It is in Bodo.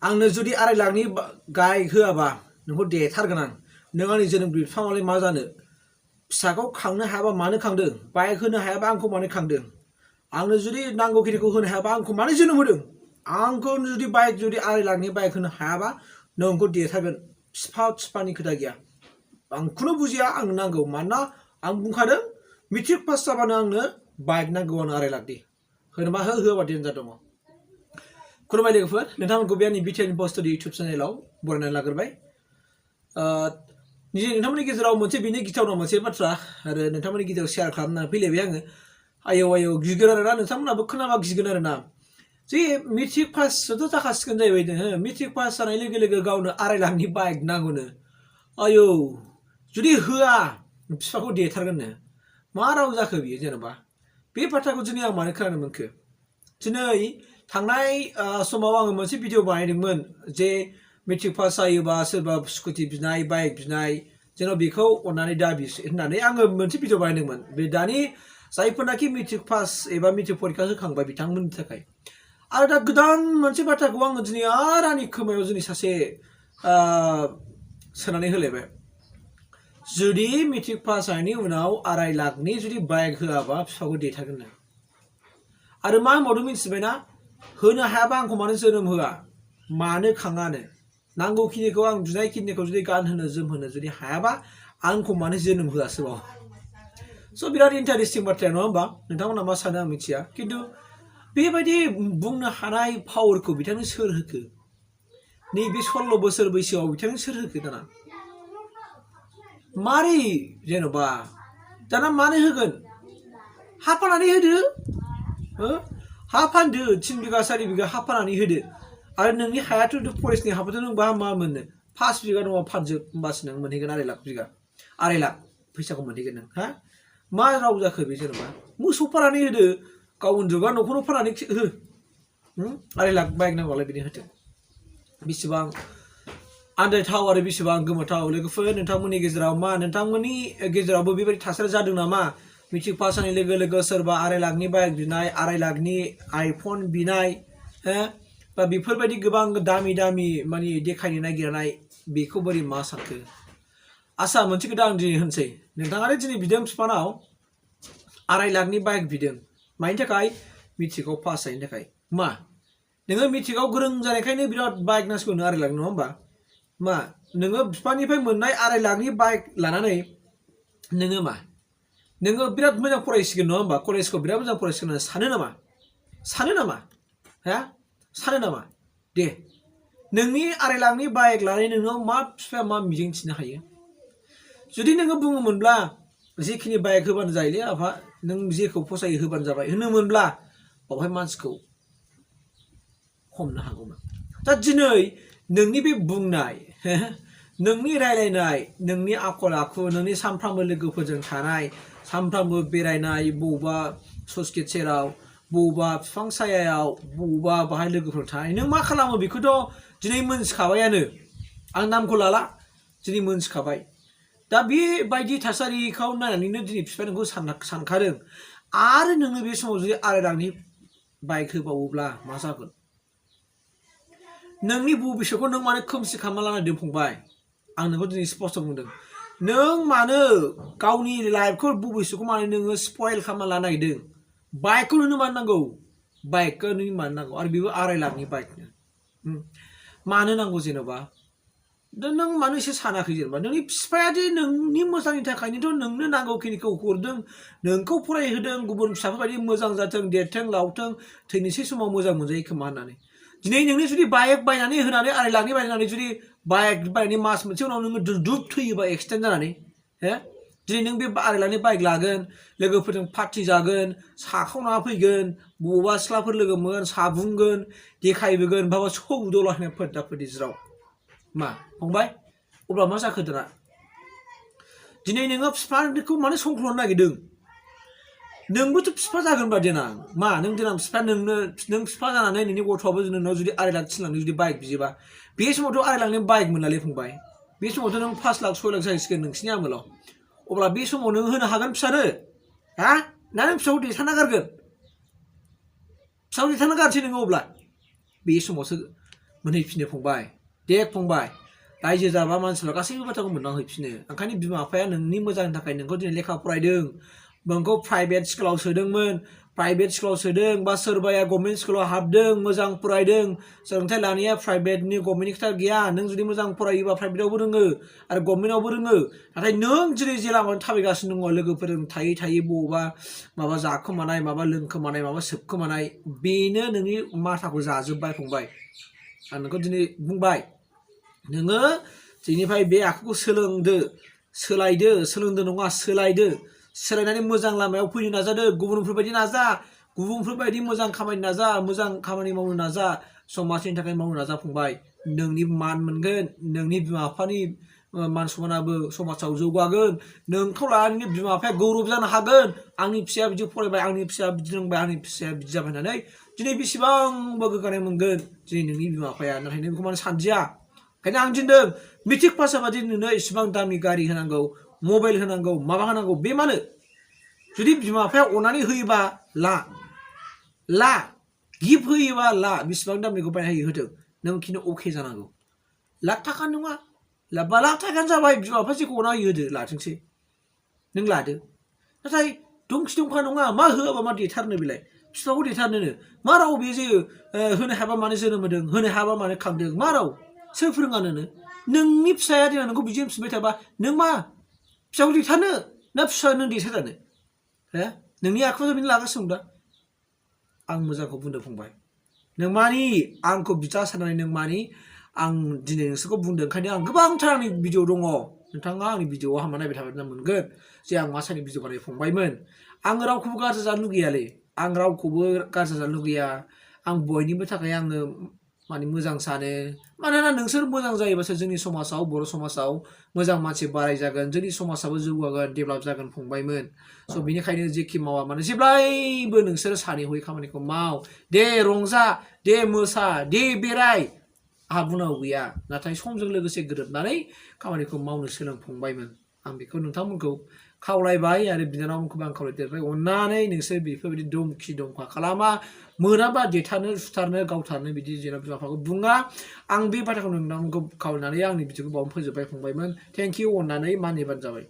आंनो जुदि 2.5 लाखनि गाय होआबा नोंखौ देथारगोन आं नों आंनि जोनोम बिफाङावलाय मा जानो फिसाखौ खांनो हायाबा मानो खांदों बाइक होनो हायाबा आंखौ मानो खांदों आंनो जुदि नांगौखिनिखौ होनो हायाबा आंखौ मानो जोनोम होदों आंखौ जुदि बाइक जुदि 2.5 लाखनि बाइक होनो हायाबा नोंखौ देथारगोन फिफानि खोथा गैया आंखौनो बुजिया आंनो नांगौ मानोना आं बुंखादों मेट्रिक पास जाबानो आंनो बाइक नांगौ आंनो 2.5 लाखनि होनोबा होआबा देन्जार दङ खुलुमबाय लोगोफोर नोंथांमोनखौ बे आंनि Btrinfostudio इउटुब चेनेलाव बरायनानै लाग्रोबाय नोंथांमोननि गेजेराव मोनसे बेनो गिथावना मोनसे बाथ्रा आरो नोंथांमोननि गेजेराव शेयार खालामनानै फैलायबाय आङो आयौ गिगोन आरोना नोंथांमोनाबो खोनाबा गिगोन आरोना जे मेट्रिक पासथ' जाखासिगोन जाहैबाय नोङो मेट्रिक पास जानाय लोगो लोगो गावनो 2.5 लाखनि बाइक नांगौनो आयौ जुदि होआ फिफाखौ देथारगोननो मा राव जाखो बियो जेनेबा बे बाथ्राखौ दिनै आं मानो खोनानो मोनखो दिनै थांनाय समाव आङो मोनसे भिडिअ बानायदोंमोन जे मेट्रिक पास जायोबा सोरबा स्कुटि बिनाय बाइक बिनाय जेन' बेखौ अननानै दाबि होननानै आङो मोनसे भिडिअ बानायदोंमोन बे दानि जायफोरनाखि मेट्रिक पास एबा मेट्रिक परीक्षा होखांबाय बिथांमोननि थाखाय आरो दा गोदान मोनसे बाथ्राखौ आङो दिनै आरो आंनि खोमायाव दिनै सासे सोनानै होलायबाय जुदि मेट्रिक पास जानायनि उनाव 2.5 लाखनि जुदि बाइक होआबा फिफाखौ देथारगोननो आरो मा होनबावदों मिथिबायना होनो हायाबा आंखौ मानो जोनोम होआ मानो खाङानो नांगौखिनिखौ आं बिनायखिनिखौ जुदि गानहोनो जोमहोनो जुदि हायाबा आंखौ मानो जोनोम होआसोबाव स' बिराद इन्टारेस्टिं बाथ्राया नङा होमबा नोंथांमोना मा सानो आं मिथिया खिन्थु बेबायदि बुंनो हानाय पावारखौ बिथांनो सोर होखो नैबे 16 बोसोर बैसोआव बिथांनो सोर होखो दाना मारै जेन'बा दाना मानो होगोन हा फाननानै होदो हा फानदो 3 बिघा 4 बिघा हा फाननानै होदो आरो नोंनि हायाथ' फरेस्टनि हाबाथ' नों मा मोननो 5 बिघा दङ फानजोब होमबासो नों मोनहैगोन 2.5 लाख बिघा 2.5 लाख फैसाखौ मोनहैगोन नों हा मा राव जाखो बे जेन'बा मोसौ फाननानै होदो गाव उन्दुबा न'खौनो फाननानै हो 2.5 लाख बाइक नांगौलाय बिनो होदो बेसेबां आन्दायथाव आरो बेसेबां गोमोथाव लोगोफोर नोंथांमोननि गेजेरावबो बेबायदि थासारि जादों नामा मेट्रिक पास जानाय लोगो लोगो सोरबा 2.5 लाखनि बाइक बिनाय 2.5 लाखनि आइफन बिनाय बा बेफोरबायदि गोबां दामि माने देखायनो नागिरनाय बेखौ बोरै मा सानखो आसा मोनसे खोथा आं दिनै होनसै नोंथाङानो दिनै बिदों फिफानाव 2.5 लाखनि बाइक बिदों मानि थाखाय मेट्रिकआव पास जानायनि थाखाय मा नोङो मेट्रिकआव गोरों जानायखायनो बिराद बाइक नांसिगौ 2.5 लाख नङा होमबा मा नोङो बिफानिफ्राय मोननाय 2.5 लाखनि बाइक लानानै नोङो बिराद मोजां फरायसिगोन नङा होमबा कलेजखौ बिराद मोजां फरायसिगोन सानो नामा सानो नामा दे नोंनि 2.5 लाखनि बाइक लानानै नोंनाव मा बिफाया मा मिजिंथिनो हायो जुदि नोङो बुङोमोनब्ला जेखिनि बाइक होबानो जायोलै आफा नों जेखौ फसायो होबानो जाबाय होनोमोनब्ला बावहाय मानसिखौ हमनो हागौमोन दा दिनै नोंनि बे बुंनाय नोंनि रायलायनाय नोंनि आखल आखु नोंनि सानफ्रामबो लोगोफोरजों थानाय सानफ्रामबो बेरायनाय बबेबा ससकेट सेराव बबेबा बिफां सायायाव बबेबा बाहाय लोगोफोर थानाय नों मा खालामो बेखौथ' दिनै मोनथिखाबायानो आं नामखौ लाला दिनै मोनथिखाबाय दा बेबायदि थासारिखौ नायनानैनो दिनै बिफाया नोंखौ सानखादों आरो नोंनो बे समाव जुदि 2.5 लाखनि बाइक होबावोब्ला मा जागोन नोंनि भबिष्यतखौ नों मानो खोमसि खालामना लाना दोनफंबाय आं नोंखौ दिनै स्पष्ट बुंदों नों मानो गावनि लाइफखौ भबिष्यतखौ मानो नोङो स्पइल खालामना लानो नागिरदों बाइकखौ नोंनो मानो नांगौ बाइकखौ नों मानो नांगौ आरो बेबो 2.5 लाखनि बाइकनो मानो नांगौ जेन'बा दा नों मानो एसे सानाखै जेनेबा नोंनि बिफाया दि नोंनि मोजांनि थाखायनोथ' नोंनो नांगौखिनिखौ हरदों नोंखौ फरायहोदों गुबुन फिसाफोरबायदि मोजां जाथों देरथों लावथों थैनोसै समाव मोजां मोनजायो खोमा होननानै दिनै नोंनि जुदि बाइक बायनानै होनानै 2.5 लाखनि बायनानै जुदि बाइक बायनानै मास मोनसे उनाव नोङो दुब थैयोबा एक्सिडेन्ट जानानै दिनै नों बे 2.5 लाखनि बाइक लागोन लोगोफोरजों पार्टि जागोन साखावना फैगोन बबावबा सिख्लाफोर लोगो मोनगोन साबुंगोन देखायबोगोन बाबा सौदोलाहैनाय फोद्दा ज्राव मा फंबाय अब्ला मा जाखो दाना दिनै नोङो बिफाखौ मानो संख्ल'नो नागिरदों नोंबोथ' बिफा जागोनबा देनां मा नों देनां बिफा नों बिफा जानानै नोंनि गथ'आबो नोंनाव जुदि 2.5 लाख 3 लाखनि जुदि बाइक बियोबा बे समावथ' 2.5 लाखनि बाइक मोनलालै फंबाय बे समावथ' नों 5 लाख 6 लाख जाहैसिगोन नोंसिनि आमोलाव अब्ला बे समाव नों होनो हागोन फिसानो ना नों फिसाखौ देथारना गारगोन फिसाखौ देथारना गारसै नोङो अब्ला बे समावसो मोनहैफिनो फंबाय देख फंबाय रायजो जाबा मानसिफ्रा गासैबो बाथ्राखौ मोनदांहैफिनो ओंखायनो बिमा बिफाया नोंनि मोजांनि थाखाय नोंखौ दिनै लेखा फरायदों नोंखौ प्राइभेट स्कुलाव सोदोंमोन प्राइभेट स्कुलाव सोदों बा सोरबाया गभर्नमेन्ट स्कुलाव हाबदों मोजां फरायदों सोलोंथाइ लानाया प्राइभेटनि गभर्नमेन्टनि खोथा गैया नों जुदि मोजां फरायोबा प्राइभेटआवबो रोङो आरो गभर्नमेन्टआवबो रोङो नाथाय नों जेरै जे लामाजों थाबायगासिनो दङ लोगोफोरजों थायै थायै बबावबा माबा जाखोमानाय माबा लोंखोमानाय माबा सोबखोमानाय बेनो नोंनि माथाखौ जाजोब्बाय फंबाय आं नोंखौ दिनै बुंबाय नोङो दिनैनिफ्राय बे आखुखौ सोलोंदो सोलायदो सोलोंदो नङा सोलायदो सोलायनानै मोजां लामायाव फैनो नाजादो गुबुनफोरबायदि नाजा गुबुनफोरबायदि मोजां खामानि नाजा मोजां खामानि मावनो नाजा समाजनि थाखाय मावनो नाजा फंबाय नोंनि मान मोनगोन नोंनि बिमा बिफानि मान सनमानाबो समाजाव जौगागोन नोंखौ लानानै बिमा बिफाया गौरब जानो हागोन आंनि फिसाया बिदि फरायबाय आंनि फिसाया बिदि रोंबाय आंनि फिसाया बिदि जाबाय होननानै दिनै बेसेबांबा गोग्गानाय मोनगोन दिनै नोंनि बिमा बिफाया नाथाय नों बेखौ मानो सानदिया ओंखायनो आं दिनदों मेट्रिक पास जाबादि नोंनो इसेबां दामि गारि होनांगौ मबाइल होनांगौ माबा होनांगौ बे मानो जुदि बिमा बिफाया अननानै होयोबा ला गिफ्ट होयोबा ला बेसेबां दामनिखौ बायना होदों नों खिन्थु अके जानांगौ लाख थाखा नङा बा लाख थाखायानो जाबाय बिमा बिफा जेखौ अनना होदो लाथोंसै नों लादो नाथाय दंखि दंखा नङा मा होआबा मा देथारनो बेलाय बिफाखौ देथारनोनो मा राव बे जे होनो हायाबा मानो जोनोम होदों होनो हायाबा मानो खांदों मा राव सोर फोरोङा नोंनि फिसाया देनां नोंखौ बिदि फिनबाय थाबा नों मा फिसाखौ देथारनो ना फिसा नों देथारजानो नोंनि आखुवा बिनो लागासिनो दं दा आं मोजांखौ बुंदों फंबाय नों मानि आंखौ बिदा साननानै नों मानि आं दिनै नोंसोरखौ बुंदों ओंखायनो आं गोबांथार आंनि भिडिअ दङ नोंथाङा आंनि भिडिअआव हामना नायबाय थाबा मोनगोन जे आं मा साननि भिडिअ बानाय फंबायमोन आं रावखौबो गाज्रि जानो लुगैयालै आं रावखौबो गाज्रि जानो लुगैया आं बयनिबो थाखाय आङो माने मोजां सानो मानोना नोंसोर मोजां जायोबासो जोंनि समाजाव बर' समाजाव मोजां मानसि बाराय जागोन जोंनि समाजाबो जौगागोन डेभेलप जागोन फंबायमोन स' बेनिखायनो जेखि मावा मानो जेब्लायबो नोंसोर सानै हयै खामानिखौ माव दे रंजा दे मोसा दे बेराय आहा बुंनांगौ गैया नाथाय समजों लोगोसे गोरोबनानै खामानिखौ मावनो सोलों फंबायमोन आं बेखौ नोंथांमोनखौ खावलायबाय आरो बिनानावमोनखौबो आं खावलायदेरबाय अननानै नोंसोर बेफोरबायदि दमखि दमखा खालामा मोनाबा देथारनो सुथारनो गावथारनो बिदि जेनेबा बिमा बिफाखौ बुङा आं बे बाथ्राखौ नोंथांमोनखौ खावलायनानै आंनि भिडिअखौ बावनो फोजोबबाय फंबायमोन थेंक इउ अननानै मानिबानो जाबाय